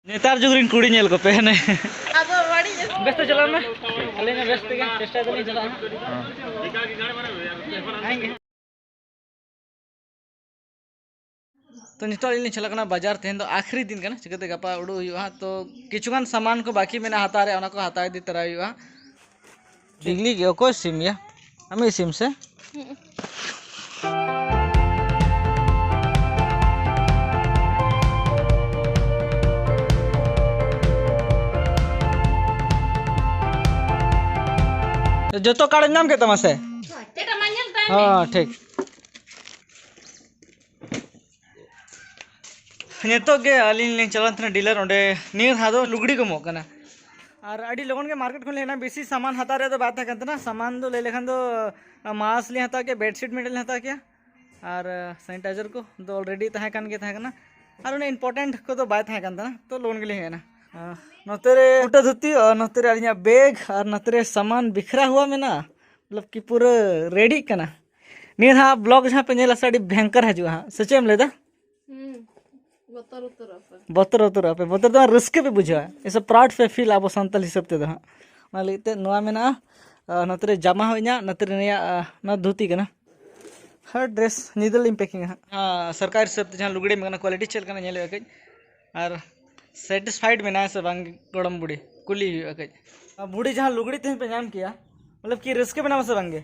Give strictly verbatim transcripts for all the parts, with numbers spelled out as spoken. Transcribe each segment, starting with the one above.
ᱱᱮᱛᱟᱨ ᱡᱩᱜᱽ ᱨᱮᱱ ᱠᱩᱲᱤ ᱧᱮᱞ ᱠᱚᱯᱮ ᱦᱟᱱᱮ᱾ ᱟᱫᱚ ᱵᱟᱹᱲᱤᱡ ᱵᱮᱥ ᱛᱮ ᱪᱟᱞᱟᱜ ᱢᱮ᱾ ᱟᱹᱞᱤᱧ ᱦᱚᱸ ᱵᱮᱥ ᱛᱮᱜᱮ ᱪᱮᱥᱴᱟᱭ ᱫᱟᱞᱤᱧ ᱪᱟᱞᱟᱜᱼᱟ ᱦᱟᱸᱜ᱾ ᱛᱚ ᱱᱤᱛᱚᱜ ᱟᱹᱞᱤᱧ ᱞᱤᱧ ᱪᱟᱞᱟᱜ ᱠᱟᱱᱟ ᱵᱟᱡᱟᱨ᱾ ᱛᱮᱦᱮᱧ ᱫᱚ ᱟᱠᱷᱨᱤ ᱫᱤᱱ ᱠᱟᱱᱟ, ᱪᱤᱠᱟᱹᱛᱮ ᱜᱟᱯᱟ ᱩᱰᱩᱠ ᱦᱩᱭᱩᱜᱼᱟ ᱦᱟᱸᱜ᱾ ᱛᱚ ᱠᱤᱪᱷᱩᱜᱟᱱ ᱥᱟᱢᱟᱱ ᱠᱚ ᱵᱟᱹᱠᱤ ᱢᱮᱱᱟᱜᱼᱟ ᱦᱟᱛᱟᱣ ᱨᱮᱭᱟᱜ, ᱚᱱᱟ ᱠᱚ ᱦᱟᱛᱟᱣ ᱤᱫᱤ ᱛᱚᱨᱟᱭ ᱦᱩᱭᱩᱜᱼᱟ᱾ ᱵᱤᱜᱽᱞᱤ ᱜᱮ ᱚᱠᱚᱭ ᱥᱤᱢ ᱭᱟ? ᱟᱢᱤᱡ ᱥᱤᱢ ᱥᱮ? ᱡᱚᱛᱚ ᱠᱟᱨᱰ ᱧᱟᱢ ᱠᱮᱫ ᱛᱟᱢᱟ ᱥᱮ? ᱮᱴᱟᱜ ᱢᱟ ᱧᱮᱞ ᱛᱟᱭ ᱢᱮ᱾ ᱦᱚᱸ, ᱴᱷᱤᱠ᱾ ᱱᱤᱛᱚᱜ ᱜᱮ ᱟᱹᱞᱤᱧ ᱞᱤᱧ ᱪᱟᱞᱟᱣ ᱞᱮᱱ ᱛᱟᱦᱮᱱᱟ ᱰᱤᱞᱟᱨ, ᱚᱸᱰᱮ ᱱᱤᱭᱟᱹ ᱫᱷᱟᱣ ᱫᱚ ᱞᱩᱜᱽᱲᱤ ᱠᱚ ᱮᱢᱚᱜ ᱠᱟᱱᱟ᱾ ᱟᱨ ᱟᱹᱰᱤ ᱞᱚᱜᱚᱱ ᱜᱮ ᱢᱟᱨᱠᱮᱴ ᱠᱷᱚᱱ ᱞᱤᱧ ᱦᱮᱡ ᱮᱱᱟ, ᱵᱮᱥᱤ ᱥᱟᱢᱟᱱ ᱦᱟᱛᱟᱣ ᱨᱮᱭᱟᱜ ᱫᱚ ᱵᱟᱭ ᱛᱟᱦᱮᱸ ᱠᱟᱱ ᱛᱟᱦᱮᱱᱟ᱾ ᱥᱟᱢᱟᱱ ᱫᱚ ᱞᱟᱹᱭ ᱞᱮᱠᱷᱟᱱ ᱫᱚ ᱢᱟᱥᱠ ᱞᱤᱧ ᱦᱟᱛᱟᱣ ᱠᱮᱭᱟ, ᱵᱮᱰᱥᱤᱴ ᱢᱤᱫᱴᱮᱱ ᱞᱤᱧ ᱦᱟᱛᱟᱣ ᱠᱮᱭᱟ, ᱟᱨ ᱥᱮᱱᱤᱴᱟᱭᱡᱟᱨ ᱠᱚ ᱫᱚ ᱚᱞᱨᱮᱰᱤ ᱛᱟᱦᱮᱸ ᱠᱟᱱ ᱜᱮ ᱛᱟᱦᱮᱸ ᱠᱟᱱᱟ, ᱟᱨ ᱚᱱᱟ ᱤᱢᱯᱚᱨᱴᱮᱱᱴ ᱠᱚᱫᱚ ᱵᱟᱭ ᱛᱟᱦᱮᱸ ᱠᱟᱱ ᱛᱟᱦᱮᱱᱟ, ᱛᱚ ᱞᱚᱜᱚᱱ ᱜᱮᱞᱤᱧ ᱦᱮᱡ ᱮᱱᱟ᱾ ᱟᱨ ᱱᱚᱛᱮ ᱨᱮ ᱯᱷᱳᱴᱳ ᱫᱷᱩᱛᱤ, ᱟᱨ ᱱᱚᱛᱮ ᱨᱮ ᱟᱹᱞᱤᱧᱟᱜ ᱵᱮᱜᱽ, ᱟᱨ ᱱᱚᱛᱮ ᱨᱮ ᱥᱟᱢᱟᱱ ᱵᱤᱠᱷᱨᱟ ᱦᱩᱣᱟ ᱢᱮᱱᱟᱜᱼᱟ, ᱢᱚᱛᱞᱚᱵ ᱠᱤ ᱯᱩᱨᱟᱹ ᱨᱮᱰᱤᱜ ᱠᱟᱱᱟ᱾ ᱱᱤᱭᱟᱹ ᱫᱷᱟᱣ ᱵᱞᱚᱜ ᱡᱟᱦᱟᱸ ᱯᱮ ᱧᱮᱞᱟ ᱥᱮ, ᱟᱹᱰᱤ ᱵᱷᱮᱝᱠᱟᱨ ᱦᱤᱡᱩᱜᱼᱟ ᱦᱟᱸᱜ, ᱥᱮ ᱪᱮᱫ ᱮᱢ ᱞᱟᱹᱭᱫᱟ? ᱦᱩᱸ, ᱵᱚᱛᱚᱨ ᱩᱛᱟᱹᱨᱚᱜ ᱟᱯᱮ᱾ ᱵᱚᱛᱚᱨ ᱩᱛᱟᱹᱨᱚᱜ ᱟᱯᱮ, ᱵᱚᱛᱚᱨ ᱫᱚ ᱵᱟᱝ, ᱨᱟᱹᱥᱠᱟᱹ ᱯᱮ ᱵᱩᱡᱷᱟᱹᱣᱟ, ᱮᱥᱮ ᱯᱨᱟᱩᱰ ᱯᱮ ᱯᱷᱤᱞᱟ ᱟᱵᱚ ᱥᱟᱱᱛᱟᱲ ᱦᱤᱥᱟᱹᱵ ᱛᱮᱫᱚ ᱦᱟᱸᱜ᱾ ᱚᱱᱟ ᱞᱟᱹᱜᱤᱫ ᱛᱮ ᱱᱚᱣᱟ ᱢᱮᱱᱟᱜᱼᱟ, ᱟᱨ ᱱᱚᱛᱮ ᱨᱮ ᱡᱟᱢᱟ ᱦᱚᱸ ᱤᱧᱟᱹᱜ, ᱱᱚᱛᱮ ᱨᱮ ᱱᱤᱭᱟᱹ, ᱟᱨ ᱱᱚᱣᱟ ᱫᱷᱩᱛᱤ ᱠᱟᱱᱟ᱾ ᱦᱟᱨ ᱰᱨᱮᱥ ᱧᱤᱫᱟᱹ ᱞᱤᱧ ᱯᱮᱠᱤᱝᱟ ᱦᱟᱸᱜ᱾ ᱦᱮᱸ, ᱥᱚᱨᱠᱟᱨ ᱦᱤᱥᱟᱹᱵ ᱛᱮ ᱡᱟᱦᱟᱸ ᱞᱩᱜᱽᱲᱤ ᱮᱢ ᱠᱟᱱᱟ, ᱠᱣᱟᱞᱤᱴᱤ ᱪᱮᱫ ᱞᱮᱠᱟᱱᱟ ᱧᱮᱞ ᱦᱩᱭᱩᱜᱼᱟ ᱠᱟᱹᱡ, ᱟᱨ ᱥᱮᱴᱤᱥᱯᱷᱟᱭᱤᱰ ᱢᱮᱱᱟᱭᱟ ᱥᱮ ᱵᱟᱝ ᱜᱚᱲᱚᱢ ᱵᱩᱲᱤ, ᱠᱩᱞᱤ ᱦᱩᱭᱩᱜᱼᱟ ᱠᱟᱹᱡ᱾ ᱟᱨ ᱵᱩᱲᱤ ᱡᱟᱦᱟᱸ ᱞᱩᱜᱽᱲᱤ ᱛᱮᱦᱮᱧ ᱯᱮ ᱧᱟᱢ ᱠᱮᱭᱟ, ᱢᱚᱛᱞᱚᱵ ᱠᱤ ᱨᱟᱹᱥᱠᱟᱹ ᱢᱮᱱᱟᱢᱟ ᱥᱮ ᱵᱟᱝᱜᱮ?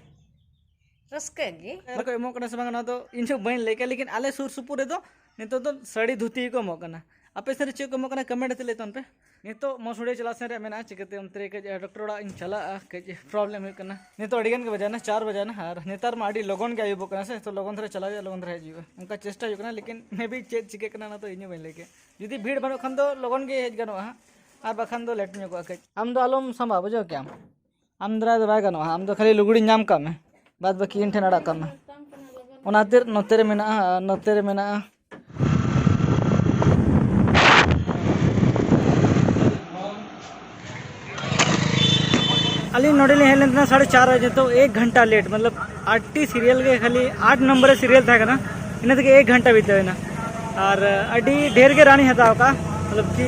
ᱨᱟᱹᱥᱠᱟᱹ ᱜᱮ᱾ ᱚᱱᱟ ᱠᱚ ᱮᱢᱚᱜ ᱠᱟᱱᱟ ᱥᱮ ᱵᱟᱝ, ᱚᱱᱟ ᱫᱚ ᱤᱧ ᱦᱚᱸ ᱵᱟᱹᱧ ᱞᱟᱹᱭ ᱠᱮᱭᱟ, ᱞᱮᱠᱤᱱ ᱟᱞᱮ ᱥᱩᱨ ᱥᱩᱯᱩᱨ ᱨᱮᱫᱚ ᱱᱤᱛᱚᱜ ᱫᱚ ᱥᱟᱹᱲᱤ ᱫᱷᱩᱛᱤ ᱜᱮᱠᱚ ᱮᱢᱚᱜ ᱠᱟᱱᱟ᱾ ᱟᱯᱮ ᱥᱮᱫ ᱨᱮ ᱪᱮᱫ ᱠᱚ ᱮᱢᱚᱜ ᱠᱟᱱᱟ, ᱠᱚᱢᱮᱱᱴ ᱠᱟᱛᱮ ᱞᱟᱹᱭ ᱛᱟᱵᱚᱱ ᱯᱮ᱾ ᱱᱤᱛᱚᱜ ᱢᱚᱥᱩᱲᱤ ᱪᱟᱞᱟᱜ ᱥᱮᱱ ᱨᱮᱭᱟᱜ ᱢᱮᱱᱟᱜᱼᱟ, ᱪᱤᱠᱟᱹᱛᱮ ᱚᱱᱛᱮ ᱨᱮ ᱠᱟᱹᱡ ᱰᱚᱠᱴᱚᱨ ᱚᱲᱟᱜ ᱤᱧ ᱪᱟᱞᱟᱜᱼᱟ, ᱠᱟᱹᱡ ᱯᱨᱚᱵᱞᱮᱢ ᱦᱩᱭᱩᱜ ᱠᱟᱱᱟ᱾ ᱱᱤᱛᱚᱜ ᱟᱹᱰᱤ ᱜᱟᱱ ᱜᱮ ᱵᱟᱡᱟᱣᱱᱟ, ᱪᱟᱨ ᱵᱟᱡᱟᱣᱱᱟ, ᱟᱨ ᱱᱮᱛᱟᱨ ᱢᱟ ᱟᱹᱰᱤ ᱞᱚᱜᱚᱱ ᱜᱮ ᱟᱹᱭᱩᱵᱚᱜ ᱠᱟᱱᱟ ᱥᱮ, ᱛᱚ ᱞᱚᱜᱚᱱ ᱫᱷᱟᱨᱟ ᱪᱟᱞᱟᱣ ᱦᱩᱭᱩᱜᱼᱟ, ᱞᱚᱜᱚᱱ ᱫᱷᱟᱨᱟ ᱦᱤᱡᱩᱜᱼᱟ, ᱚᱱᱠᱟ ᱪᱮᱥᱴᱟ ᱦᱩᱭᱩᱜ ᱠᱟᱱᱟ, ᱞᱮᱠᱤᱱ ᱢᱮ ᱵᱤ ᱪᱮᱫ ᱪᱤᱠᱟᱹᱜ ᱠᱟᱱᱟ ᱚᱱᱟ ᱫᱚ ᱤᱧ ᱦᱚᱸ ᱵᱟᱹᱧ ᱞᱟᱹᱭ ᱠᱮᱭᱟ᱾ ᱡᱩᱫᱤ ᱵᱷᱤᱲ ᱵᱟᱹᱱᱩᱜ ᱠᱷᱟᱱ ᱫᱚ ᱞᱚᱜᱚᱱ ᱜᱮ ᱦᱮᱡ ᱜᱟᱱᱚᱜᱼᱟ ᱦᱟᱸᱜ, ᱟᱨ ᱵᱟᱠᱷᱟᱱ ᱫᱚ ᱞᱮᱴ ᱧᱚᱜᱚᱜᱼᱟ ᱠᱟᱹᱡ᱾ ᱟᱢ ᱫᱚ ᱟᱞᱚᱢ ᱥᱟᱢᱵᱟᱣᱟ, ᱵᱩᱡᱷᱟᱹᱣ ᱠᱮᱜᱼᱟᱢ? ᱟᱢ ᱫᱟᱨᱟᱭ ᱫᱚ ᱵᱟᱭ ᱜᱟᱱᱚᱜᱼᱟ, ᱟᱢ ᱫᱚ ᱠᱷᱟᱹᱞᱤ ᱞᱩᱜᱽᱲᱤ ᱧᱟᱢ ᱠᱟᱜ ᱢᱮ, ᱵᱟᱫ ᱵᱟᱹᱠᱤ ᱤᱧ ᱴᱷᱮᱱ ᱟᱲᱟᱜ ᱠᱟᱜ ᱢᱮ᱾ ᱚᱱᱟ ᱠᱷᱟᱹᱛᱤᱨ ᱱᱚᱛᱮ ᱨᱮ ᱢᱮᱱᱟᱜᱼᱟ, ᱟᱨ ᱱᱚᱛᱮ ᱨᱮ ᱢᱮᱱᱟᱜᱼᱟ᱾ ᱟᱹᱞᱤᱧ ᱱᱚᱰᱮ ᱞᱤᱧ ᱦᱮᱡ ᱞᱮᱱ ᱛᱟᱦᱮᱱᱟ ᱥᱟᱲᱮ ᱪᱟᱨ ᱵᱟᱡᱮ, ᱱᱤᱛᱚᱜ ᱮᱠ ᱜᱷᱚᱱᱴᱟ ᱞᱮᱴ, ᱢᱚᱛᱞᱚᱵ ᱟᱴ ᱴᱤ ᱥᱤᱨᱤᱭᱟᱞ ᱜᱮ, ᱠᱷᱟᱹᱞᱤ ᱟᱴ ᱱᱚᱢᱵᱚᱨ ᱨᱮ ᱥᱤᱨᱤᱭᱟᱞ ᱛᱟᱦᱮᱸ ᱠᱟᱱᱟ, ᱤᱱᱟᱹ ᱛᱮᱜᱮ ᱮᱠ ᱜᱷᱚᱱᱴᱟ ᱵᱤᱛᱟᱹᱣ ᱮᱱᱟ᱾ ᱟᱨ ᱟᱹᱰᱤ ᱰᱷᱮᱨ ᱜᱮ ᱨᱟᱱᱤᱧ ᱦᱟᱛᱟᱣ ᱠᱟᱜᱼᱟ, ᱢᱚᱛᱞᱚᱵ ᱠᱤ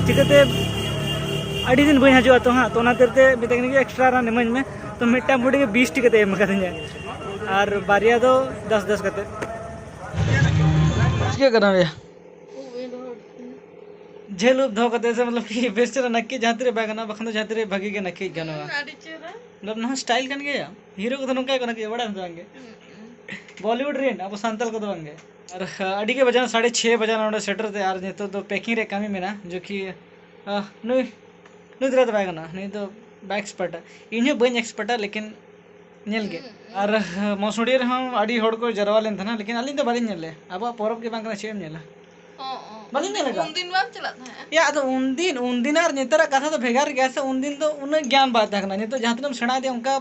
ᱪᱤᱠᱟᱹᱛᱮ ᱟᱹᱰᱤ ᱫᱤᱱ ᱵᱟᱹᱧ ᱦᱤᱡᱩᱜᱼᱟ ᱛᱚ ᱦᱟᱸᱜ, ᱛᱚ ᱚᱱᱟ ᱠᱷᱟᱹᱛᱤᱨ ᱛᱮ ᱢᱮᱛᱟᱭ ᱠᱟᱱᱟ ᱡᱮ ᱮᱠᱥᱴᱨᱟ ᱨᱟᱱ ᱤᱢᱟᱹᱧ ᱢᱮ᱾ ᱛᱚ ᱢᱤᱫᱴᱟᱝ ᱵᱩᱰᱤ ᱜᱮ ᱵᱤᱥ ᱴᱤ ᱠᱟᱛᱮ ᱮᱢ ᱠᱟᱫᱤᱧᱟ, ᱟᱨ ᱵᱟᱨᱭᱟ ᱫᱚ ᱫᱚᱥ ᱫᱚᱥ ᱠᱟᱛᱮ᱾ ᱪᱤᱠᱟᱹᱜ ᱠᱟᱱᱟ ᱭᱟ? ᱡᱷᱟᱹᱞ ᱩᱵ ᱫᱚᱦᱚ ᱠᱟᱛᱮ ᱥᱮ, ᱢᱚᱛᱞᱚᱵ ᱠᱤ ᱵᱮᱥ ᱪᱮᱦᱨᱟ ᱱᱟᱹᱠᱤᱡ ᱡᱟᱦᱟᱸ ᱛᱤᱨᱮ ᱵᱟᱭ ᱜᱟᱱᱚᱜᱼᱟ, ᱵᱟᱠᱷᱟᱱ ᱫᱚ ᱡᱟᱦᱟᱸ ᱛᱤᱨᱮ ᱵᱷᱟᱹᱜᱤ ᱜᱮ ᱱᱟᱹᱠᱤᱡ ᱜᱟᱱᱚᱜᱼᱟ᱾ ᱟᱹᱰᱤ ᱪᱮᱦᱨᱟ᱾ ᱢᱚᱛᱞᱚᱵ ᱱᱚᱣᱟ ᱥᱴᱟᱭᱤᱞ ᱠᱟᱱ ᱜᱮᱭᱟ, ᱦᱤᱨᱳ ᱠᱚᱫᱚ ᱱᱚᱝᱠᱟ ᱜᱮᱠᱚ ᱱᱟᱹᱠᱤᱡ, ᱵᱟᱲᱟᱭ ᱦᱚᱸ ᱵᱟᱝ ᱜᱮ᱾ ᱦᱩᱸ, ᱦᱩᱸ᱾ ᱵᱚᱞᱤᱣᱩᱰ ᱨᱮᱱ, ᱟᱵᱚ ᱥᱟᱱᱛᱟᱲ ᱠᱚᱫᱚ ᱵᱟᱝ ᱜᱮ᱾ ᱟᱨ ᱟᱹᱰᱤ ᱜᱮ ᱵᱟᱡᱟᱣ ᱮᱱᱟ, ᱥᱟᱲᱮ ᱪᱷᱚᱭ ᱵᱟᱡᱟᱣ ᱮᱱᱟ ᱱᱚᱰᱮ ᱥᱮᱴᱮᱨ ᱛᱮ, ᱟᱨ ᱱᱤᱛᱚᱜ ᱫᱚ ᱯᱮᱠᱤᱝ ᱨᱮ ᱠᱟᱹᱢᱤ ᱢᱮᱱᱟᱜᱼᱟ, ᱡᱚᱠᱤ ᱟᱦ, ᱱᱩᱭ, ᱱᱩᱭ ᱫᱟᱨᱟᱭ ᱫᱚ ᱵᱟᱭ ᱜᱟᱱᱚᱜᱼᱟ, ᱱᱩᱭ ᱫᱚ ᱵᱟᱭ ᱮᱠᱥᱯᱟᱨᱴᱟ᱾ ᱤᱧ ᱦᱚᱸ ᱵᱟᱹᱧ ᱮᱠᱥᱯᱟᱨᱴᱟ, ᱞᱮᱠᱤᱱ ᱧᱮᱞ ᱜᱮ᱾ ᱦᱩᱸ, ᱦᱩᱸ᱾ ᱟᱨ ᱢᱚᱥᱩᱲᱤ ᱨᱮᱦᱚᱸ ᱟᱹᱰᱤ ᱦᱚᱲ ᱠᱚ ᱡᱟᱨᱣᱟ ᱞᱮᱱ ᱛᱟᱦᱮᱱᱟ, ᱞᱮᱠᱤᱱ ᱟᱹᱞᱤᱧ ᱫᱚ ᱵᱟᱹᱞᱤᱧ ᱧᱮᱞ ᱞᱮᱫᱼᱟ᱾ ᱟᱵᱚᱣᱟᱜ ᱯᱚᱨᱚᱵᱽ ᱜᱮ ᱵᱟᱝ ᱠᱟᱱᱟ, ᱪᱮᱫ ᱮᱢ ᱧᱮᱞᱟ? ᱚ, ᱚ᱾ ᱵᱟᱹᱞᱤᱧ ᱧᱮᱞ ᱟᱠᱟᱫ᱾ ᱩᱱᱫᱤᱱ ᱵᱟᱢ ᱪᱟᱞᱟᱜ ᱛᱟᱦᱮᱸᱫ? ᱭᱟ, ᱟᱫᱚ ᱩᱱᱫᱤᱱ, ᱩᱱᱫᱤᱱ ᱟᱨ ᱱᱮᱛᱟᱨᱟᱜ ᱠᱟᱛᱷᱟ ᱫᱚ ᱵᱷᱮᱜᱟᱨ ᱜᱮᱭᱟ ᱥᱮ, ᱩᱱᱫᱤᱱ ᱫᱚ ᱩᱱᱟᱹᱜ ᱜᱮᱭᱟᱱ ᱵᱟᱭ ᱛᱟᱦᱮᱸ ᱠᱟᱱᱟ᱾ ᱱᱤᱛᱚᱜ ᱡᱟᱦᱟᱸ ᱛᱤᱱᱟᱹᱜ ᱮᱢ ᱥᱮᱬᱟ ᱤᱫᱤᱭᱟ, ᱚᱱᱠᱟ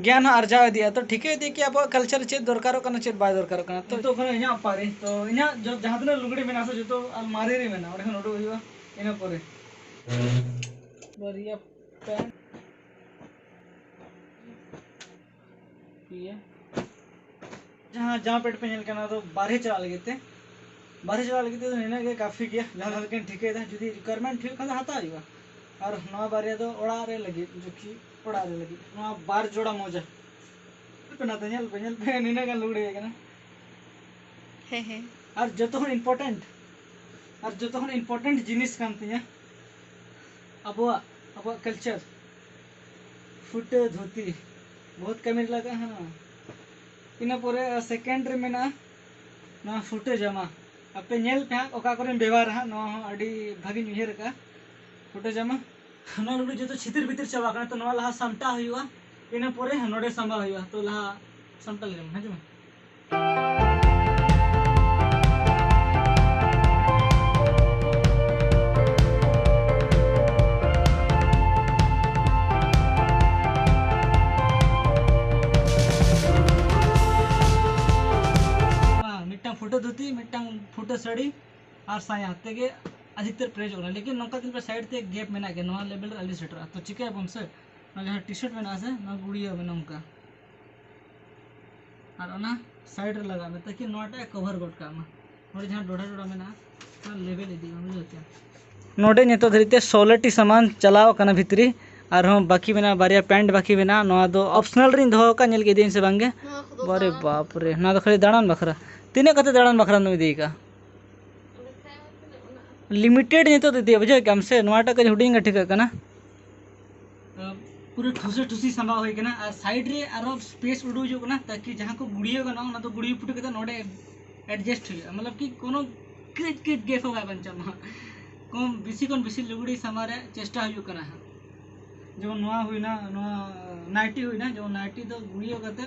ᱜᱮᱭᱟᱱ ᱦᱚᱸ ᱟᱨᱡᱟᱣ ᱤᱫᱤᱜᱼᱟ᱾ ᱛᱚ ᱴᱷᱤᱠᱟᱹ ᱤᱫᱤ ᱠᱤ ᱟᱵᱚᱣᱟᱜ ᱠᱟᱞᱪᱟᱨ ᱪᱮᱫ ᱫᱚᱨᱠᱟᱨᱚᱜ ᱠᱟᱱᱟ, ᱪᱮᱫ ᱵᱟᱭ ᱫᱚᱨᱠᱟᱨᱚᱜ ᱠᱟᱱᱟ᱾ ᱛᱚ ᱱᱤᱛᱚᱜ ᱠᱷᱚᱱᱟᱜ ᱤᱧᱟᱹᱜ ᱯᱟᱹᱨᱤ, ᱛᱚ ᱤᱧᱟᱹᱜ ᱡᱚ-, ᱡᱟᱦᱟᱸ ᱛᱤᱱᱟᱹᱜ ᱞᱩᱜᱽᱲᱤ ᱢᱮᱱᱟᱜᱼᱟ ᱥᱮ, ᱡᱚᱛᱚ ᱟᱞᱢᱟᱨᱤ ᱨᱮ ᱢᱮᱱᱟᱜᱼᱟ, ᱚᱸᱰᱮ ᱠᱷᱚᱱ ᱩᱰᱩᱠ ᱦᱩᱭᱩᱜᱼᱟ᱾ ᱤᱱᱟᱹ ᱯᱚᱨᱮ ᱵᱟᱨᱭᱟ ᱯᱮᱱᱴ, ᱯᱮᱭᱟ᱾ ᱡᱟᱦᱟᱸ ᱡᱟᱢᱟ ᱯᱮᱱᱴ ᱯᱮ ᱧᱮᱞ ᱠᱟᱱᱟ, ᱚᱱᱟ ᱫᱚ ᱵᱟᱨᱦᱮ ᱪᱟᱞᱟᱜ ᱞᱟᱹᱜᱤᱫ ᱛᱮ, ᱵᱟᱨᱦᱮ ᱪᱟᱞᱟᱜ ᱞᱟᱹᱜᱤᱫ ᱛᱮ ᱫᱚ ᱱᱤᱱᱟᱹᱜ ᱜᱮ ᱠᱟᱯᱷᱤ ᱜᱮᱭᱟ᱾ ᱡᱟᱦᱟᱸ ᱞᱮᱠᱟᱧ ᱴᱷᱤᱠᱟᱹᱭᱮᱫᱟ, ᱡᱩᱫᱤ ᱨᱤᱠᱣᱟᱨᱢᱮᱱᱴ ᱦᱩᱭᱩᱜ ᱠᱷᱟᱱ ᱫᱚ ᱦᱟᱛᱟᱣ ᱦᱩᱭᱩᱜᱼᱟ᱾ ᱟᱨ ᱱᱚᱣᱟ ᱵᱟᱨᱭᱟ ᱫᱚ ᱚᱲᱟᱜ ᱨᱮ ᱞᱟᱹᱜᱤᱫ, ᱡᱚᱠᱷᱤ ᱚᱲᱟᱜ ᱨᱮ ᱞᱟᱹᱜᱤᱫ, ᱱᱚᱣᱟ ᱵᱟᱨ ᱡᱚᱲᱟ ᱢᱚᱡᱟ᱾ ᱧᱮᱞ ᱯᱮ, ᱧᱮᱞ ᱯᱮ, ᱧᱮᱞ ᱯᱮ, ᱱᱤᱱᱟᱹᱜ ᱜᱟᱱ ᱞᱩᱜᱽᱲᱤ ᱦᱮᱡ ᱠᱟᱱᱟ᱾ ᱦᱮᱸ, ᱦᱮᱸ᱾ ᱟᱨ ᱡᱚᱛᱚ ᱠᱷᱚᱱ ᱤᱢᱯᱚᱨᱴᱮᱱᱴ, ᱟᱨ ᱡᱚᱛᱚ ᱠᱷᱚᱱ ᱤᱢᱯᱚᱨᱴᱮᱱᱴ ᱡᱤᱱᱤᱥ ᱠᱟᱱ ᱛᱤᱧᱟᱹ ᱟᱵᱚᱣᱟᱜ, ᱟᱵᱚᱣᱟᱜ ᱠᱟᱞᱪᱟᱨ, ᱯᱷᱩᱴᱟᱹ ᱫᱷᱩᱛᱤ, ᱵᱚᱦᱩᱛ ᱠᱟᱹᱢᱤ ᱨᱮ ᱞᱟᱜᱟᱜᱼᱟ ᱦᱟᱸᱜ ᱱᱚᱣᱟ᱾ ᱤᱱᱟᱹ ᱯᱚᱨᱮ ᱥᱮᱠᱮᱱᱰ ᱨᱮ ᱢᱮᱱᱟᱜᱼᱟ ᱱᱚᱣᱟ ᱯᱷᱩᱴᱟᱹ ᱡᱟᱢᱟ᱾ ᱟᱯᱮ ᱧᱮᱞ ᱯᱮ ᱦᱟᱸᱜ ᱚᱠᱟ ᱠᱚᱨᱮᱧ ᱵᱮᱵᱚᱦᱟᱨᱟ ᱦᱟᱸᱜ, ᱱᱚᱣᱟ ᱦᱚᱸ ᱟᱹᱰᱤ ᱵᱷᱟᱹᱜᱤᱧ ᱩᱭᱦᱟᱹᱨ ᱟᱠᱟᱫᱼᱟ᱾ ᱯᱷᱩᱴᱟᱹ ᱡᱟᱢᱟ, ᱱᱚᱣᱟ ᱞᱩᱜᱽᱲᱤ ᱡᱚᱛᱚ ᱪᱷᱤᱛᱤᱨ ᱵᱤᱛᱤᱨ ᱪᱟᱵᱟ ᱟᱠᱟᱱᱟ, ᱛᱚ ᱱᱚᱣᱟ ᱞᱟᱦᱟ ᱥᱟᱢᱴᱟᱣ ᱦᱩᱭᱩᱜᱼᱟ, ᱤᱱᱟᱹ ᱯᱚᱨᱮ ᱱᱚᱰᱮ ᱥᱟᱢᱵᱟᱣ ᱦᱩᱭᱩᱜᱼᱟ᱾ ᱛᱚ ᱞᱟᱦᱟ ᱥᱟᱢᱴᱟᱣ ᱞᱮᱜᱮ, ᱦᱤᱡᱩᱜ ᱢᱮ᱾ ᱢᱤᱫᱴᱟᱝ ᱯᱷᱩᱴᱟᱹ ᱫᱷᱩᱛᱤ, ᱢᱤᱫᱴᱟᱝ ᱯᱷᱩᱴᱟᱹ ᱥᱟᱹᱲᱤ ᱟᱨ ᱥᱟᱭᱟ ᱛᱮᱜᱮ ᱟᱫᱷᱤᱠᱛᱟᱨ ᱯᱮᱨᱮᱡᱚᱜ ᱠᱟᱱᱟ, ᱞᱮᱠᱤᱱ ᱱᱚᱝᱠᱟ ᱫᱤᱱ ᱯᱮ ᱥᱟᱭᱤᱰ ᱛᱮ ᱜᱮᱯ ᱢᱮᱱᱟᱜ ᱜᱮᱭᱟ, ᱱᱚᱣᱟ ᱞᱮᱵᱮᱞ ᱨᱮ ᱟᱹᱣᱨᱤ ᱥᱮᱴᱮᱨᱚᱜᱼᱟ᱾ ᱛᱚ ᱪᱤᱠᱟᱹᱭᱟᱵᱚᱱ ᱥᱮ, ᱱᱚᱣᱟ ᱡᱟᱦᱟᱸ ᱴᱤ ᱥᱟᱨᱴ ᱢᱮᱱᱟᱜᱼᱟ ᱥᱮ, ᱱᱚᱣᱟ ᱜᱩᱲᱤᱭᱟᱹᱣ ᱢᱮ ᱱᱚᱝᱠᱟ, ᱟᱨ ᱚᱱᱟ ᱥᱟᱭᱤᱰ ᱨᱮ ᱞᱟᱜᱟᱣ ᱢᱮ, ᱛᱟᱠᱤ ᱱᱚᱣᱟᱴᱟᱜ ᱮ ᱠᱚᱵᱷᱟᱨ ᱜᱚᱫ ᱠᱟᱜ ᱢᱟ᱾ ᱱᱚᱰᱮ ᱡᱟᱦᱟᱸ ᱰᱚᱰᱷᱟ ᱰᱚᱰᱷᱟ ᱢᱮᱱᱟᱜᱼᱟ, ᱞᱮᱵᱮᱞ ᱤᱫᱤᱜᱼᱟ, ᱵᱩᱡᱷᱟᱹᱣ ᱠᱮᱜᱼᱟ᱾ ᱱᱚᱰᱮ ᱱᱤᱛᱚᱜ ᱫᱷᱟᱹᱨᱤᱡ ᱛᱮ ᱥᱳᱞᱳ ᱴᱤ ᱥᱟᱢᱟᱱ ᱪᱟᱞᱟᱣ ᱟᱠᱟᱱᱟ ᱵᱷᱤᱛᱨᱤ, ᱟᱨᱦᱚᱸ ᱵᱟᱹᱠᱤ ᱢᱮᱱᱟᱜᱼᱟ, ᱵᱟᱨᱭᱟ ᱯᱮᱱᱴ ᱵᱟᱹᱠᱤ ᱢᱮᱱᱟᱜᱼᱟ᱾ ᱱᱚᱣᱟ ᱫᱚ ᱚᱯᱥᱚᱱᱟᱞ ᱨᱤᱧ ᱫᱚᱦᱚ ᱟᱠᱟᱫ, ᱧᱮᱞ ᱠᱮᱫᱤᱧ ᱥᱮ ᱵᱟᱝᱜᱮ? ᱱᱚᱣᱟ ᱠᱚᱫᱚ ᱵᱟᱨᱮ ᱵᱟᱝ᱾ ᱵᱟᱯ ᱨᱮ, ᱱᱚᱣᱟ ᱫᱚ ᱠᱷᱟᱹᱞᱤ ᱫᱟᱬᱟᱱ ᱵᱟᱠᱷᱨᱟ᱾ ᱛᱤᱱᱟᱹᱜ ᱠᱟᱛᱮ ᱫᱟᱬᱟᱱ ᱵᱟᱠᱷᱨᱟ ᱫᱚᱢ ᱤᱫᱤ ᱟᱠᱟᱫᱼᱟ? ᱞᱤᱢᱤᱴᱮᱰ ᱱᱤᱛᱚᱜ ᱫᱚ ᱤᱫᱤᱭᱟ, ᱵᱩᱡᱷᱟᱹᱣ ᱠᱮᱜᱼᱟᱢ ᱥᱮ? ᱱᱚᱣᱟᱴᱟᱜ ᱠᱟᱹᱡ ᱦᱩᱰᱤᱧ ᱜᱮ ᱴᱷᱤᱠᱟᱹᱜ ᱠᱟᱱᱟ᱾ ᱯᱩᱨᱟᱹ ᱴᱷᱩᱥᱟᱹ ᱴᱷᱩᱥᱤ ᱥᱟᱢᱵᱟᱣ ᱦᱩᱭ ᱠᱟᱱᱟ, ᱟᱨ ᱥᱟᱭᱤᱰ ᱨᱮ ᱟᱨᱚ ᱥᱯᱮᱥ ᱩᱰᱩᱠ ᱦᱤᱡᱩᱜ ᱠᱟᱱᱟ, ᱛᱟᱠᱤ ᱡᱟᱦᱟᱸ ᱠᱚ ᱜᱩᱲᱭᱟᱹ ᱜᱟᱱᱚᱜᱼᱟ, ᱚᱱᱟ ᱫᱚ ᱜᱩᱲᱭᱟᱹ ᱯᱩᱴᱟᱹ ᱠᱟᱛᱮ ᱱᱚᱰᱮ ᱮᱰᱡᱟᱥᱴ ᱦᱩᱭᱩᱜᱼᱟ᱾ ᱢᱚᱛᱞᱚᱵ ᱠᱤ ᱠᱳᱱᱳ ᱠᱟᱹᱡ ᱠᱟᱹᱡ ᱜᱮᱯ ᱦᱚᱸ ᱵᱟᱭ ᱵᱟᱧᱪᱟᱜ ᱢᱟ᱾ ᱠᱚᱢ ᱵᱮᱥᱤ ᱠᱷᱚᱱ ᱵᱮᱥᱤ ᱞᱩᱜᱽᱲᱤ ᱥᱟᱢᱟᱝ ᱨᱮᱭᱟᱜ ᱪᱮᱥᱴᱟ ᱦᱩᱭᱩᱜ ᱠᱟᱱᱟ ᱦᱟᱸᱜ᱾ ᱡᱮᱢᱚᱱ ᱱᱚᱣᱟ ᱦᱩᱭᱱᱟ, ᱱᱚᱣᱟ ᱱᱟᱭᱴᱤ ᱦᱩᱭᱱᱟ, ᱡᱮᱢᱚᱱ ᱱᱟᱭᱴᱤ ᱫᱚ ᱜᱩᱲᱭᱟᱹ ᱠᱟᱛᱮ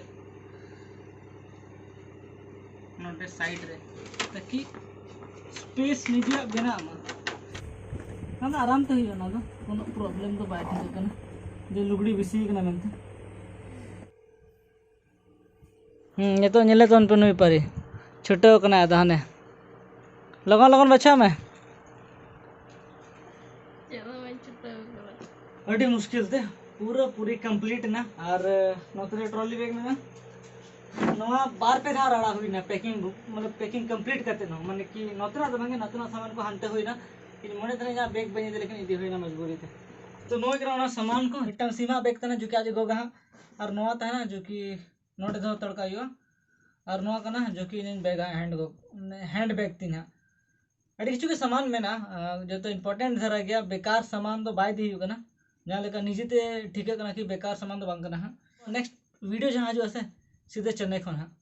ᱱᱚᱰᱮ ᱥᱟᱭᱤᱰ ᱨᱮ, ᱛᱟᱠᱤ ᱥᱯᱮᱥ ᱱᱤᱡᱮᱨᱟᱜ ᱵᱮᱱᱟᱜ ᱢᱟ᱾ ᱚᱱᱟ ᱫᱚ ᱟᱨᱟᱢ ᱛᱮ ᱦᱩᱭᱩᱜᱼᱟ, ᱚᱱᱟ ᱫᱚ ᱠᱳᱱᱳ ᱯᱨᱚᱵᱞᱮᱢ ᱫᱚ ᱵᱟᱭ ᱴᱷᱤᱠᱟᱹᱜ ᱠᱟᱱᱟ ᱡᱮ ᱞᱩᱜᱽᱲᱤ ᱵᱮᱥᱤ ᱠᱟᱱᱟ ᱢᱮᱱᱛᱮ᱾ ᱦᱩᱸ, ᱱᱤᱛᱚᱜ ᱧᱮᱞᱮ ᱛᱟᱵᱚᱱ ᱯᱮ ᱱᱩᱭ ᱯᱟᱹᱨᱤ ᱪᱷᱩᱴᱟᱹᱣ ᱠᱟᱱᱟᱭ ᱟᱫᱚ ᱦᱟᱱᱮ᱾ ᱞᱚᱜᱚᱱ ᱞᱚᱜᱚᱱ ᱵᱟᱪᱷᱟᱣ ᱢᱮ᱾ ᱪᱮᱫ ᱦᱚᱸ ᱵᱟᱹᱧ ᱪᱷᱩᱴᱟᱹᱣ ᱠᱟᱱᱟ᱾ ᱟᱹᱰᱤ ᱢᱩᱥᱠᱤᱞ ᱛᱮ ᱯᱩᱨᱟᱹ ᱯᱩᱨᱤ ᱠᱚᱢᱯᱞᱤᱴ ᱮᱱᱟ᱾ ᱟᱨ, ᱮ, ᱱᱚᱛᱮ ᱨᱮ ᱴᱨᱚᱞᱤ ᱵᱮᱜᱽ ᱢᱮᱱᱟᱜᱼᱟ᱾ ᱱᱚᱣᱟ ᱵᱟᱨ ᱯᱮ ᱫᱷᱟᱣ ᱨᱟᱲᱟ ᱦᱩᱭᱱᱟ, ᱯᱮᱠᱤᱝ, ᱢᱟᱱᱮ ᱯᱮᱠᱤᱝ ᱠᱚᱢᱯᱞᱤᱴ ᱠᱟᱛᱮ ᱦᱚᱸ, ᱢᱟᱱᱮ ᱠᱤ ᱱᱚᱛᱮᱱᱟᱜ ᱫᱚ ᱵᱟᱝ, ᱱᱚᱛᱮᱱᱟᱜ ᱥᱟᱢᱟᱱ ᱠᱚ ᱦᱟᱱᱛᱮ ᱦᱩᱭᱱᱟ᱾ ᱤᱧ ᱢᱚᱱᱮ ᱛᱟᱦᱮᱸ ᱤᱧᱟᱹᱜ ᱵᱮᱜᱽ ᱵᱟᱹᱧ ᱤᱫᱤ ᱞᱮᱠᱷᱟᱱ ᱤᱫᱤ ᱦᱩᱭᱱᱟ ᱢᱚᱡᱽᱵᱩᱨᱤ ᱛᱮ᱾ ᱛᱚ ᱱᱚᱣᱟ ᱠᱟᱱᱟ ᱚᱱᱟ ᱥᱟᱢᱟᱱ ᱠᱚ, ᱢᱤᱫᱴᱟᱝ ᱥᱤᱢᱟ ᱵᱮᱜᱽ ᱛᱟᱦᱮᱱᱟ ᱡᱚᱠᱤ ᱟᱡ ᱜᱚᱜᱟ ᱦᱟᱸᱜ, ᱟᱨ ᱱᱚᱣᱟ ᱛᱟᱦᱮᱱᱟ ᱡᱚᱠᱤ ᱱᱚᱰᱮ ᱫᱚᱦᱚ ᱦᱟᱛᱟᱲ ᱠᱟᱜ ᱦᱩᱭᱩᱜᱼᱟ᱾ ᱟᱨ ᱱᱚᱣᱟ ᱠᱟᱱᱟ ᱡᱚᱠᱤ ᱤᱧ ᱵᱮᱜᱽ ᱦᱟᱸᱜ, ᱦᱮᱱᱰ ᱜᱚᱜ, ᱢᱟᱱᱮ ᱦᱮᱱᱰ ᱵᱮᱜᱽ ᱛᱤᱧ ᱦᱟᱸᱜ᱾ ᱟᱹᱰᱤ ᱠᱤᱪᱷᱩ ᱜᱮ ᱥᱟᱢᱟᱱ ᱢᱮᱱᱟᱜᱼᱟ, ᱟᱨ ᱡᱚᱛᱚ ᱤᱢᱯᱚᱨᱴᱮᱱᱴ ᱫᱷᱟᱨᱟ ᱜᱮᱭᱟ, ᱵᱮᱠᱟᱨ ᱥᱟᱢᱟᱱ ᱫᱚ ᱵᱟᱭ ᱤᱫᱤ ᱦᱩᱭᱩᱜ ᱠᱟᱱᱟ᱾ ᱡᱟᱦᱟᱸ ᱞᱮᱠᱟ ᱱᱤᱡᱮᱛᱮ ᱴᱷᱤᱠᱟᱹᱜ ᱠᱟᱱᱟ ᱠᱤ ᱵᱮᱠᱟᱨ ᱥᱟᱢᱟᱱ ᱫᱚ ᱵᱟᱝ ᱠᱟᱱᱟ ᱦᱟᱸᱜ᱾ ᱱᱮᱠᱥᱴ ᱵᱷᱤᱰᱤᱭᱳ ᱡᱟᱦᱟᱸ ᱦᱤᱡᱩᱜᱼᱟ ᱥᱮ, ᱥᱤᱫᱷᱟᱹ ᱪᱮᱱᱱᱟᱭ ᱠᱷᱚᱱ ᱦᱟᱸᱜ,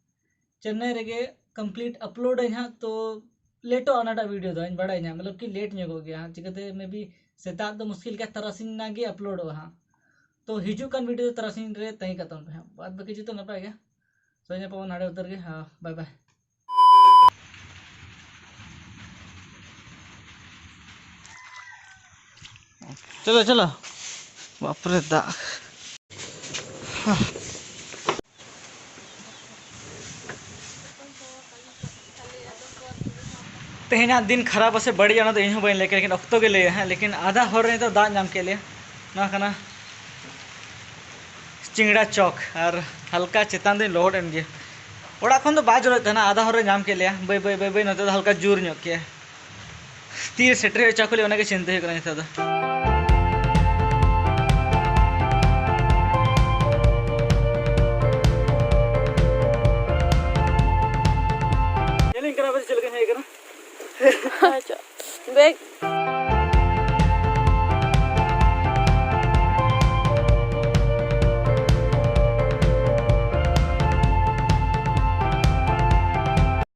ᱪᱮᱱᱱᱟᱭ ᱨᱮᱜᱮ ᱠᱚᱢᱯᱞᱤᱴ ᱟᱯᱞᱳᱰ ᱟᱹᱧ ᱦᱟᱸᱜ᱾ ᱛᱚ ᱞᱮᱴᱚᱜᱼᱟ ᱚᱱᱟᱴᱟᱜ ᱵᱷᱤᱰᱤᱭᱳ ᱫᱚ, ᱤᱧ ᱵᱟᱲᱟᱭ ᱧᱟᱢ, ᱢᱚᱛᱞᱚᱵ ᱠᱤ ᱞᱮᱴ ᱧᱚᱜᱚᱜ ᱜᱮᱭᱟ ᱦᱟᱸᱜ᱾ ᱪᱤᱠᱟᱹᱛᱮ ᱢᱮ ᱵᱤ ᱥᱮᱛᱟᱜ ᱫᱚ ᱢᱩᱥᱠᱤᱞ ᱜᱮᱭᱟ, ᱛᱟᱨᱟᱥᱤᱧ ᱨᱮᱱᱟᱜ ᱜᱮ ᱟᱯᱞᱳᱰᱚᱜᱼᱟ ᱦᱟᱸᱜ᱾ ᱛᱚ ᱦᱤᱡᱩᱜ ᱠᱟᱱ ᱵᱷᱤᱰᱤᱭᱳ ᱫᱚ ᱛᱟᱨᱟᱥᱤᱧ ᱨᱮ ᱛᱟᱺᱜᱤ ᱠᱟᱛᱟᱢ ᱯᱮ ᱦᱟᱸᱜ᱾ ᱵᱟᱫ ᱵᱟᱹᱠᱤ ᱡᱚᱛᱚ ᱱᱟᱯᱟᱭ ᱜᱮ᱾ ᱥᱚᱧᱡᱚᱭ ᱯᱟᱵᱚᱱ ᱦᱟᱸᱰᱮ ᱩᱛᱟᱹᱨ ᱜᱮ᱾ ᱦᱮᱸ, ᱵᱟᱭ ᱵᱟᱭ᱾ ᱪᱚᱞᱚ, ᱪᱚᱞᱚ᱾ ᱵᱟᱯᱨᱮ, ᱫᱟᱜ᱾ ᱛᱮᱦᱮᱧᱟᱜ ᱫᱤᱱ ᱠᱷᱟᱨᱟᱯ ᱟᱥᱮ ᱵᱟᱹᱲᱤᱡ, ᱚᱱᱟ ᱫᱚ ᱤᱧ ᱦᱚᱸ ᱵᱟᱹᱧ ᱞᱟᱹᱭ ᱠᱮᱭᱟ, ᱞᱮᱠᱤᱱ ᱚᱠᱛᱚ ᱜᱮ ᱞᱟᱹᱭᱟ ᱦᱟᱸᱜ᱾ ᱞᱮᱠᱤᱱ ᱟᱫᱷᱟ ᱦᱚᱨ ᱨᱮ ᱱᱤᱛᱚᱜ ᱫᱟᱜ ᱧᱟᱢ ᱠᱮᱫ ᱞᱮᱭᱟ᱾ ᱱᱚᱣᱟ ᱠᱟᱱᱟ ᱪᱤᱝᱲᱟ ᱪᱚᱠ, ᱟᱨ ᱦᱟᱞᱠᱟ ᱪᱮᱛᱟᱱ ᱫᱚᱧ ᱞᱚᱦᱚᱫ ᱮᱱ ᱜᱮᱭᱟ᱾ ᱚᱲᱟᱜ ᱠᱷᱚᱱ ᱫᱚ ᱵᱟᱭ ᱡᱚᱨᱚᱭᱮᱫ ᱛᱟᱦᱮᱱᱟ, ᱟᱫᱷᱟ ᱦᱚᱨ ᱨᱮ ᱧᱟᱢ ᱠᱮᱫ ᱞᱮᱭᱟ᱾ ᱵᱟᱹᱭ ᱵᱟᱹᱭ ᱵᱟᱹᱭ ᱵᱟᱹᱭ ᱱᱚᱛᱮ ᱫᱚ ᱦᱟᱞᱠᱟ ᱡᱳᱨ ᱧᱚᱜ ᱠᱮᱜᱼᱟ᱾ ᱛᱤᱨᱮ ᱥᱮᱴᱮᱨ ᱦᱩᱭᱩᱜᱼᱟ ᱪᱟᱠᱩᱞᱤ, ᱚᱱᱟᱜᱮ ᱪᱤᱱᱛᱟᱹ ᱦᱩᱭᱩᱜ ᱠᱟᱱᱟ ᱱᱮᱛᱟᱨ ᱫᱚ᱾ ᱧᱮᱞᱤᱧ ᱠᱟᱱᱟ ᱯᱮ ᱪᱮᱫ ᱞᱮᱠᱟᱧ ᱦᱮᱡ ᱟᱠᱟᱱᱟ? ᱵᱮᱜᱽ᱾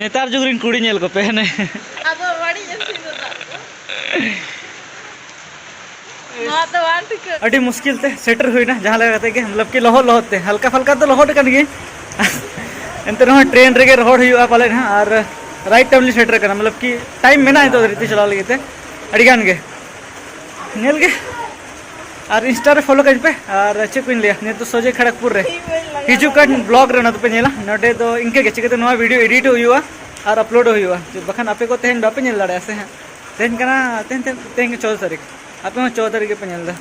ᱱᱮᱛᱟᱨ ᱡᱩᱜᱽ ᱨᱮᱱ ᱠᱩᱲᱤ ᱧᱮᱞ ᱠᱚᱯᱮ ᱦᱟᱱᱮ᱾ ᱟᱫᱚ ᱵᱟᱹᱲᱤᱡ ᱮᱱ ᱛᱤᱧ ᱫᱚ ᱫᱟᱜ ᱫᱚ᱾ ᱱᱚᱣᱟ ᱫᱚ ᱵᱟᱝ ᱴᱷᱤᱠᱟᱹ᱾ ᱟᱹᱰᱤ ᱢᱩᱥᱠᱤᱞ ᱛᱮ ᱥᱮᱴᱮᱨ ᱦᱩᱭᱱᱟ, ᱡᱟᱦᱟᱸ ᱞᱮᱠᱟ ᱠᱟᱛᱮ ᱜᱮ, ᱢᱚᱛᱞᱚᱵ ᱠᱤ ᱞᱚᱦᱚᱫ ᱞᱚᱦᱚᱫ ᱛᱮ, ᱦᱟᱞᱠᱟ ᱯᱷᱟᱞᱠᱟ ᱫᱚ ᱞᱚᱦᱚᱫ ᱠᱟᱱ ᱜᱮ, ᱮᱱᱛᱮ ᱨᱮᱦᱚᱸ ᱴᱨᱮᱱ ᱨᱮᱜᱮ ᱨᱚᱦᱚᱲ ᱦᱩᱭᱩᱜᱼᱟ ᱯᱟᱞᱮᱫ ᱦᱟᱸᱜ᱾ ᱟᱨ ᱨᱟᱭᱤᱴ ᱴᱟᱭᱤᱢ ᱞᱤᱧ ᱥᱮᱴᱮᱨ ᱠᱟᱱᱟ, ᱢᱚᱛᱞᱚᱵ ᱠᱤ ᱴᱟᱭᱤᱢ ᱢᱮᱱᱟᱜᱼᱟ ᱱᱤᱛᱚᱜ ᱫᱷᱟᱹᱨᱤᱡ ᱛᱮ ᱪᱟᱞᱟᱣ ᱞᱟᱹᱜᱤᱫ ᱛᱮ ᱟᱹᱰᱤ ᱜᱟᱱ ᱜᱮ᱾ ᱧᱮᱞ ᱜᱮ᱾ ᱟᱨ ᱤᱱᱥᱴᱟ ᱨᱮ ᱯᱷᱚᱞᱳ ᱠᱟᱹᱧ ᱯᱮ᱾ ᱟᱨ ᱪᱮᱫ ᱠᱚᱧ ᱞᱟᱹᱭᱟ, ᱱᱤᱛᱚᱜ ᱥᱚᱡᱷᱮ ᱠᱷᱚᱲᱚᱜᱽᱯᱩᱨ ᱨᱮ ᱦᱤᱡᱩᱜ ᱠᱟᱱ ᱵᱞᱚᱜ ᱨᱮ ᱚᱱᱟ ᱫᱚᱯᱮ ᱧᱮᱞᱟ᱾ ᱱᱚᱰᱮ ᱫᱚ ᱤᱱᱠᱟᱹ ᱜᱮ ᱪᱤᱠᱟᱹᱛᱮ ᱱᱚᱣᱟ ᱵᱷᱤᱰᱤᱭᱳ ᱮᱰᱤᱴ ᱦᱩᱭᱩᱜᱼᱟ ᱟᱨ ᱟᱯᱞᱳᱰ ᱦᱩᱭᱩᱜᱼᱟ, ᱵᱟᱠᱷᱟᱱ ᱟᱯᱮ ᱠᱚ ᱛᱮᱦᱮᱧ ᱵᱟᱯᱮ ᱧᱮᱞ ᱫᱟᱲᱮᱭᱟᱜᱼᱟ ᱥᱮ ᱦᱟᱸᱜ᱾ ᱛᱮᱦᱮᱧ ᱠᱟᱱᱟ, ᱛᱮᱦᱮᱧ, ᱛᱮᱦᱮᱧ, ᱛᱮᱦᱮᱧ ᱜᱮ ᱪᱚᱣᱫᱟᱹ ᱛᱟᱹᱨᱤᱠᱷ᱾ ᱟᱯᱮ ᱦᱚᱸ ᱪᱚᱣᱫᱟᱹ ᱛᱟᱹᱨᱤᱠᱷ ᱜᱮᱯᱮ ᱧᱮᱞ ᱮᱫᱟ᱾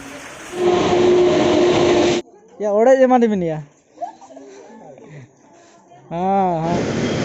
ᱭᱟ, ᱚᱲᱮᱡ ᱮᱢᱟᱱ ᱢᱮᱱᱟᱭᱟ᱾ ᱦᱮᱸ, ᱦᱮᱸ᱾